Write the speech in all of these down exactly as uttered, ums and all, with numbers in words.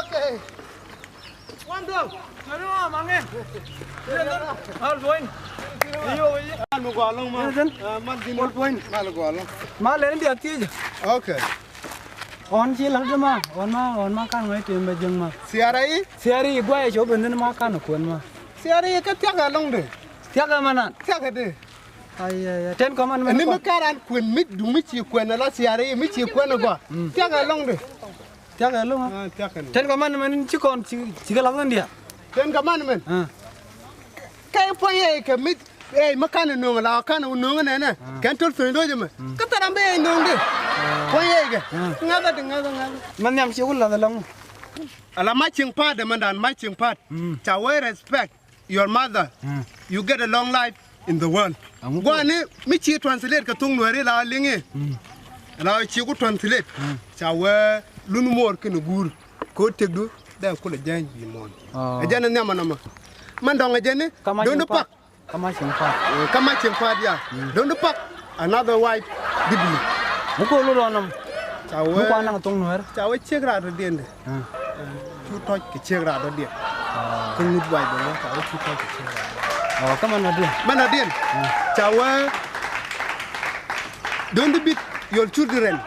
Okay. One, two. Mal gɔaa lɔŋ ma. Mal gɔaa lɔŋ. Mal lɛn diath thiec. Okay. Ɣɔn ci la̱t ma, ɣɔn ma, ɣɔn ma kan ŋɔ̱c tem bɛ jiäŋ ma. Siara i̱? Siara i̱ guayɛ cop ben thin ma kan kuɛn ma. Siara i̱ kä thia̱k ɛ lɔŋdɛ. Thia̱k ɛ ma nan. Thia̱k ɛ dee. Ay, ay, ay. Ten commandment. Ni mi ka̱ran kuën mi duŋ mi ci kuën ala siara i̱ mi ci kuën ɛ gɔaa. Mm. Thia̱k ɛ lɔŋdɛ. Thia̱k ɛ lo̱ŋ a? Ah, thia̱k ɛ lo̱ŋ. Ten commandment ci kɔn ci, ci kɛ lath kɛn diaal. Ten commandment? Ah. Kɛ puɔ̱ny yɛ kɛ mi, ɛ, mi kan ɛ no̱o̱ŋ la kan ɛ no̱o̱ŋ nɛnɛ. Ah. Kɛn to̱l tho̱ny lo̱c ɛmɛ. Mm. Kä thɛr ram bi yɛ no̱o̱ŋ di. Ah. Puɔ̱ny yɛ kɛ. Ah. Ŋa̱th ɛ di ŋa̱th ɛ ŋa̱th ɛ. Mɛ nhiam ci wä lath ɛ lo̱ŋ. Ala ma cieŋ pa̱a̱t dɛ mɛ dan ma cieŋ pa̱a̱t. Mm. Ca wee respect. Your mother, mm, you get a long life in the world. Guani mi ci translate kɛ thuŋ Nuɛri la liŋi. Mm. La ci ku translate. Mm. Ca wee lun muɔɔr kɛnɛ guur. Ko tekdu dee kulɛ jɛny bi muɔn. Oh. Ɛ jɛn ni nhiam anɔmɔ. Mɛn dɔŋ ɛ jɛn ni. Kama doni pak. Kama cieŋ pa̱a̱t. Eh, kama cieŋ pa̱a̱t ya. Mm. Doni pak. Another wife deeply. Mu ko lu rɔnɔm. Ca wee. Mu ko anaŋ thuŋ Nuɛr. Ca wee ciek raat rɔ diɛn de. Ah. Cu tɔc kɛ ciek raat rɔ diɛn. Ah. Kä ŋut wac bɛ wee ca wee cu tɔc kɛ ciek raat rɔ diɛn. Oh, kä mɛn rɔ diɛn. Mɛn rɔ diɛn. Ah. Ca wee don't beat your children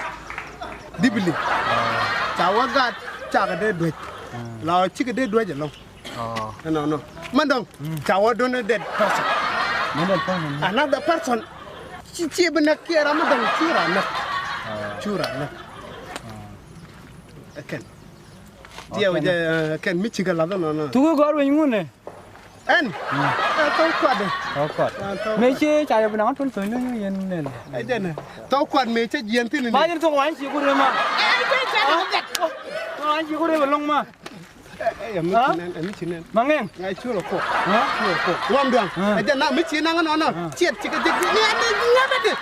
deeply. Ah. Ca wee gaat cakɛ dee duec. Ah. La cikɛ dee duec ɛlɔŋ. Oh. Ɛnɔnɔ. Mɛ dɔŋ. Mm. Ca wä dɔn a dead person. Another person. Ci, ci bi näk kiɛ ram mɛ dɔŋ cu ra näk. Oh. Cu ra näk. Oh. Ɛ kɛn. Oh, diɛ wä jɛ, ɛ, kɛn mi cikɛ lath ɛnɔnɔ. Thuk i̱ gɔr weny ŋun ɛ? Ɛn. Mm. Ɛ thɔw kuat ɛ. Thɔw kuat. Ɛ thɔw kuat. Mëë ci ca yɛ bi naŋ tuɔl thɔny ni yɛn nɛn. Ɛ jɛn ɛ. Thɔw kuat mëë cä jiɛn thin ni. Ba jɛn thɔw wany ci ku rem ma. Ɛ jɛn ca yɛ bi. Thɔw wany ci ku rem ɛlɔŋ ma. Ɛ, ɛ, ɛ, mi ci nɛn, ɛ, mi ci nɛn. Maŋɛŋ. Ŋa cu rɔ kok. Cu rɔ kok. Ŋuam duaŋ. Ɛ jɛn na mi ci naŋ nɔnɔ. Ciɛt ci kɛ jek ni ɛ ni ŋuam ɛ di.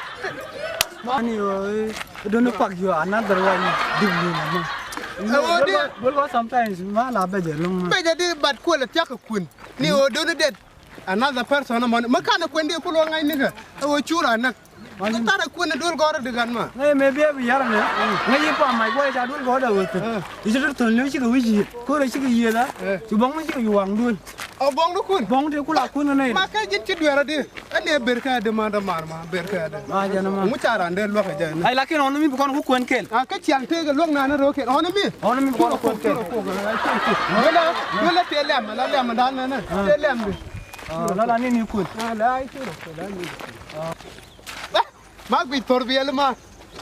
Mani ɣöö duni pak yɔ another one. Dim ni na ma. Ɛ ɣöö di. Bol bol sometimes ma la bɛjɛ luŋ ma. Bɛjɛ di bat kuɛlɛ thiak kɛ kun. Ni ɣöö duni det. Another person mɔni. Ma kanɛ kuɛn di kulɔ ŋa̱c nikɛ. Ɛ ɣöö cu ra näk. Kä tharɛ kuën ɛ duel gɔ̱rä di gan ma. Ŋäc mëë biɛ bi yar ɛmɛ. Ŋäc i̱ pam mac guɔy ca duel gɔ̱rä dee wee thi̱n. I̱ ci ri thöl ni cikɛ wi̱c yiëë. Ko̱rɛ cikɛ yiëë dha. Ci bɔŋ mi cikɛ yuɔ̱ɔ̱ŋ duel. Ɔ bɔŋ ni kun. Bɔŋ ti kula kun ni nɛy. Ma kɛ ji̱n ci dueerä di. Ɛn ɛ ber kɛ di ma dämaar ma ber kɛ di. Ma jɛn ma. Ŋu ca raan dee luäk ɛ jɛ ni. Ay lakin ɣɔn mi bi kɔn ku kuën kɛl. A kä ciaŋ tëëk ɛ luäk naan ni röökiɛn ɣɔn mi. Ɣɔn mi bi kɔn ku kuën kɛl. Duel ɛ duel ɛ tëë lɛm la lɛm dan nɛnɛ tëë lɛm di. La la ni ni kun. La la ni. Ma guic thor biɛl ma.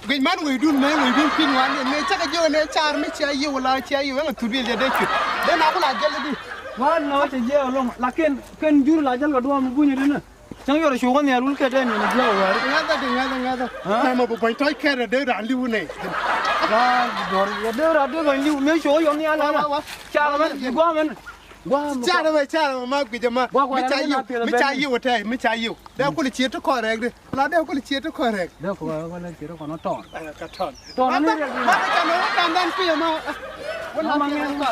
Guic man wecdun, mɛ wecdun piny wan ni. Mëë cä kɛ jiök ni car mi cia yiw la cia yiw, ɛn a thur biɛl jɛ dee cuit. Dee na ku la jäl di. Wan nɔ cɛ jiɛ ɛlɔŋ. Lakin kɛn jur la jäl kɛ duɔ̱ɔ̱m bunyä di ni. Cäŋ yɔr cuɔk ni a rul kɛ dee ni jiɛ wääri. Ŋäthä di, ŋäthä, ŋäthä. Hä? Mɛ mɛ bi buɔ̱ny tɔ̱c kɛɛt dee raan li̱w nɛ. Wan dɔr yɛ dee raan dee buɔ̱ny li̱w. Mëë cuɔk yɔn ni a la. Wa, wa, wa. Car mɛn, bi gua̱a̱ mɛn. Gua̱a̱ mɛ. Car mɛ, car mɛ, ma guic ma. Mi ca yiw, mi ca yiw tɛy, mi ca yiw. Dee kul ciet ti kɔn rɛk di. La dee kul ciet ti kɔn rɛk. Dee kul ciet ti kɔn tɔn. Ɛ, ka tɔn. Tɔn ni rɛk di. Ma, ma, ma, ma, ma, ma, ma, ma, ma, ma, ma, ma, ma, ma, ma, ma, ma, ma, ma,